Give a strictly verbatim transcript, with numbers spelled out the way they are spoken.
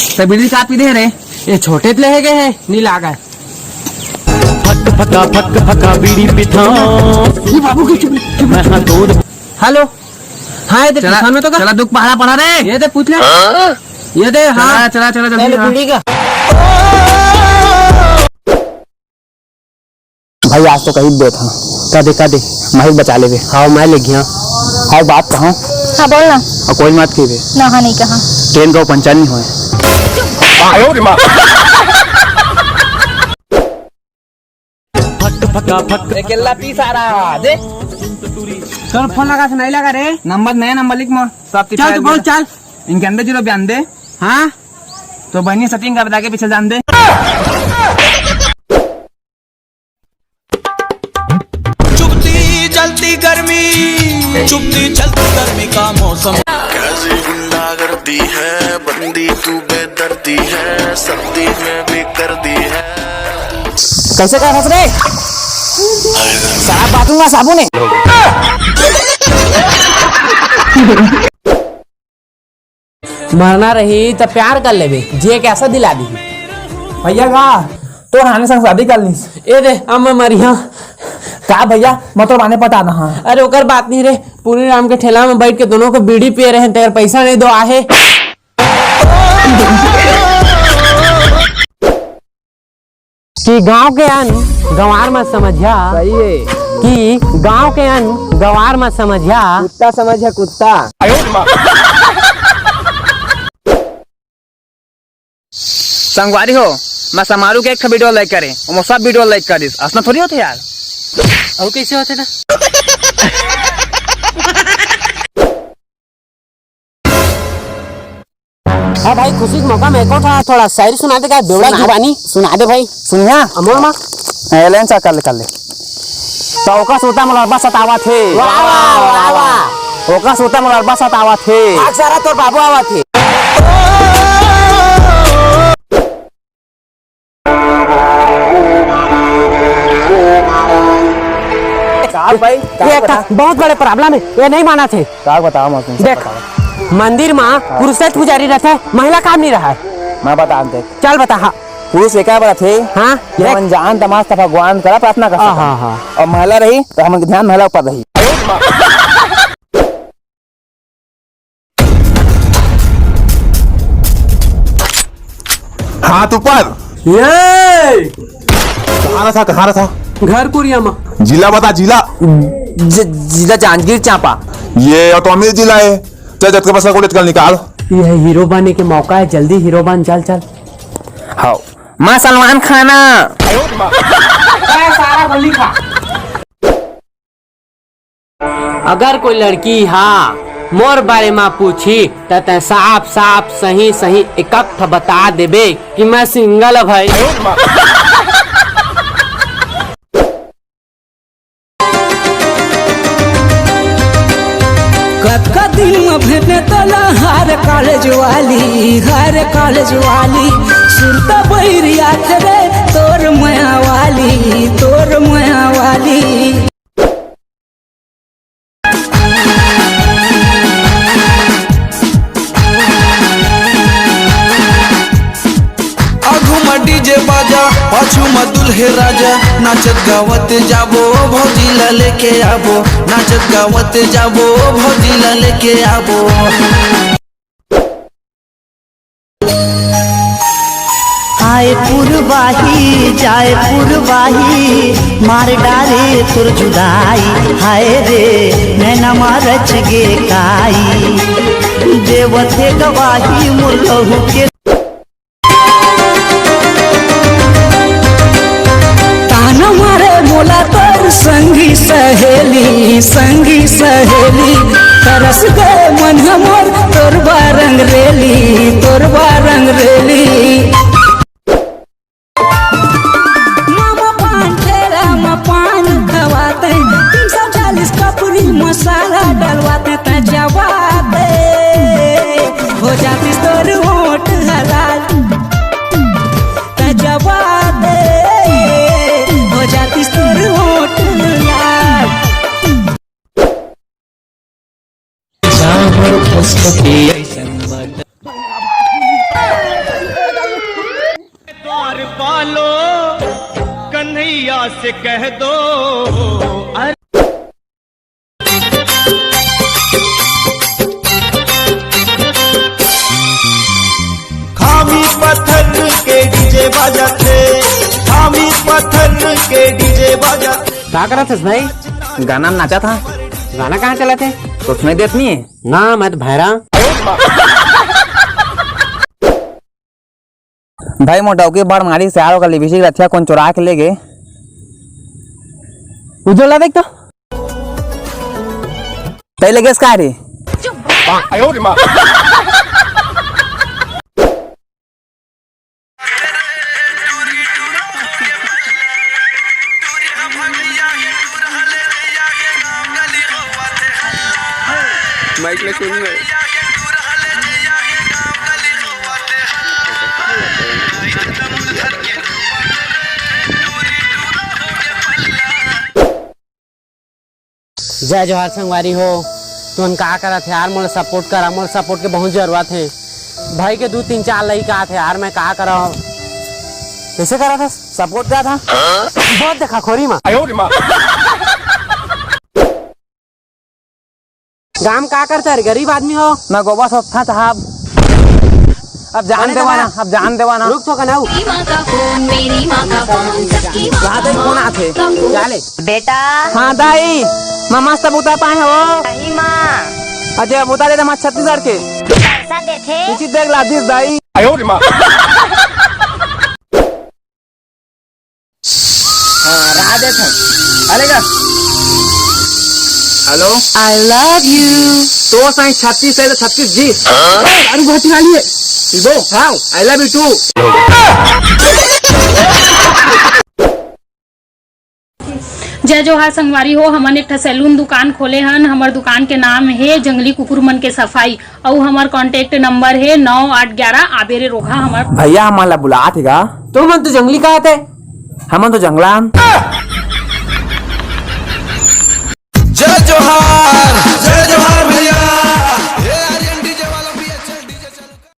त बीड़ी का पी दे रे? ये छोटे ले हे गए है, नी लागा। फक फका फक फका बीड़ी पिथाओ। ये बाबू की चुप, चुप। मैं हाँ तोड़। हेलो। हाँ, ये दे चला, पिछान में तो का? चला, दुख पहाड़ा पड़ा रे। ये दे पूछ ले। हाँ? ये दे, हाँ। चला, चला, चला, जल्दी चला, हाँ। बीड़ी का। भाई, आज तो कही देत हाँ। का दे, का दे? माहिर बचा लेबे। हाँ, मैं ले गया। हाँ, बात कहाँ? हाँ, बोल ना। और कोई बात की बे? ना, हाँ, नहीं कहा। ट्रेन का वो पंचर नहीं होए। फक फका फक। ए, केला पी सारा, दे। तोर फोन लगा से नहीं लगा रे। नंबर, नया नंबर लिख मा। सब चल, तू बोल, चल। इनके अंदर जीरो बयानबे। हाँ? तो बहनी सेटिंग का बता के पीछे जान दे। चुभती जलती गर्मी, चुभती जलती गर्मी का मौसम। कैसी गुंडागर्दी है, बंदी तू बेदर्दी है, सर्दी में भी कर दी है। कैसे कर हंस रहे? सारा बाथरूम का साबुन है। मरना रही त प्यार कर लेबे, जिए के आशा दिला दी। भैया का तोर हानि संग शादी कर लीस? ए दे, अब मैं मरिया। का भैया, मैं तो माने पटाना हाँ। अरे ओकर बात नहीं रे, पूरी राम के ठेला में बैठ के दोनों को बीड़ी पिए रहे, तेरे पैसा नहीं दो आहे। कि गांव के अन गंवार मत समझिया। सही है। कि गांव के अन गंवार मत समझिया। कुत्ता समझिया, कुत्ता। संगवारी हो, मैं समारू के एक ठो वीडियो लाइक करे, ओमा सब वीडियो लाइक कर दिस। असना थोड़ी होथे यार। अउ कैसे होथे ना? हाँ भाई, खुशी के मौका में एको ठा थोड़ा शायरी सुना दे का, बेवड़ा सुना। जुबानी। सुना दे भाई। सुनिया? अमोल मा। ए, लेन सा कर ले, कर ले। तो ओका सूता मोला अरबा सतावत हे। वाह, वाह, वाह, वाह। ओका सूता मोला अरबा सतावत हे। भाग सारा, तोर बाबू आवत हे। का भाई, का ये बता? का बहुत बड़े प्रॉब्लम है, ये नहीं माना थे। का बताओ, मैं तुमसे देख, बताओ। मंदिर में हाँ। पुरुष पुजारी रहते, महिला काम नहीं रहा है। मैं बता देख। चल बता, हाँ। पुरुष एका बड़ा थे, हाँ, कि देख। हमन जान तमाश त भगवान करा प्रार्थना कर हाँ, सकन। हाँ, हाँ। और महिला रही, तो हमन के ध्यान महिला ऊपर रही। हाथ ऊपर। ये कहाँ रहा था, कहाँ रहा था? घर कुरिया मा। जिला बता, जिला। ज-, जिला जांजगीर चांपा। ये और तो अमीर जिला है। चल, जतके पास का गोली निकाल। ये हीरो बने के मौका है, जल्दी हीरो बन, चल, चल। हाँ, मैं सलमान खाना। ए, सारा गोली खा। अगर कोई लड़की हा मोर बारे मा पूछी, त तैं साफ साफ सही सही एकक ठा बता देबे कि मैं सिंगल ह भाई। कतका दिन म भेंटे तोला हर कॉलेज वाली, हर कॉलेज वाली। सुरता बैरिया रे तोर मया वाली, तोर मया वाली। आगू म डीजे बाजा, पाछू म दुल्हे राजा, नाचत गावत जाबो, भौजी ला लेके आबो, नाचत गावत जाबो, भौजी ला लेके आबो। आए पुरवाही, जाए पुरवाही, मार डारे तोर जुदाई। हाय रे, नैना मा रच गे काई, देवत हे गवाही मोर लहू के। ताना मारे मोला तोर संगी सहेली, संगी सहेली। तरस गए मन हमर तोर बारंग रेली, तोर बारंग रेली। मामा पान ठेला म पान खवाते, तीन सौ चालीस कपूरी मसाला डलवाते, त जवाते हो जातिस तोर होठ हलाल। त जवाते हो जातिस तोर होठ लाल। चामर पुष्प के ऐसन मत। लो, कन्हैया से कह दो। अरे खामी पत्थर के डीजे बजाथे, खामी पत्थर के डीजे बजाथे। का करत हस भाई? गाना में नाचा था। गाना कहाँ चला थे? तो सुनाई देत नहीं है? ना, मैं तो भैरा। भाई, मोर डौकी बड़ मारी से आरो का लिपस्टिक रथिया कोन चोरा के ले गे। उजला देख तो। तै ले गेस का रे? माइक ले सुन ले। जय जोहार संगवारी हो, तुमन का करत हे यार, मोला सपोर्ट करा, मोला सपोर्ट के बहुत जरूरत हे। भाई के दू तीन चार लइका आथे यार, मैं का करव? कैसे करत हस? सपोर्ट का था? बहुत देखा खोरी मा। गाम का करता रे, गरीब आदमी हो। मैं गोबर सोचता साहब। अब जान अरे देवा दादा। ना, अब जान देवा ना। रुक तो कनाऊ। मेरी माँ का फोन, मेरी माँ का फोन, सबकी माँ वहाँ का पे फोन माँ आथे। का फोन। क्या ले? बेटा। हाँ दाई, मैं मस्त बुता पाए हो। सही माँ। अजय बुता दे दे, मैं छत्तीसगढ़ के। पैसा देथे। इसी देख ला दिस दाई। हाँ, रहा देत हन। अरे गा। हेलो। I love you। तो साईं छत्तीस है तो छत्तीस जी। अरे बहुत निकाली है। इबो, हाँ, I love you too। जय जोहार संगवारी हो, हमन एक ठा सैलून दुकान खोले हन। हमर दुकान के नाम हे जंगली कुकुर मन के सफाई। अउ हमर कॉन्टैक्ट नंबर हे नौ आठ ग्यारह। आबे रे रोगहा हमर। भैया, हमन ला बुलात हे गा। तुमन तो जंगली कहत हे। हमन तो जंगला हन।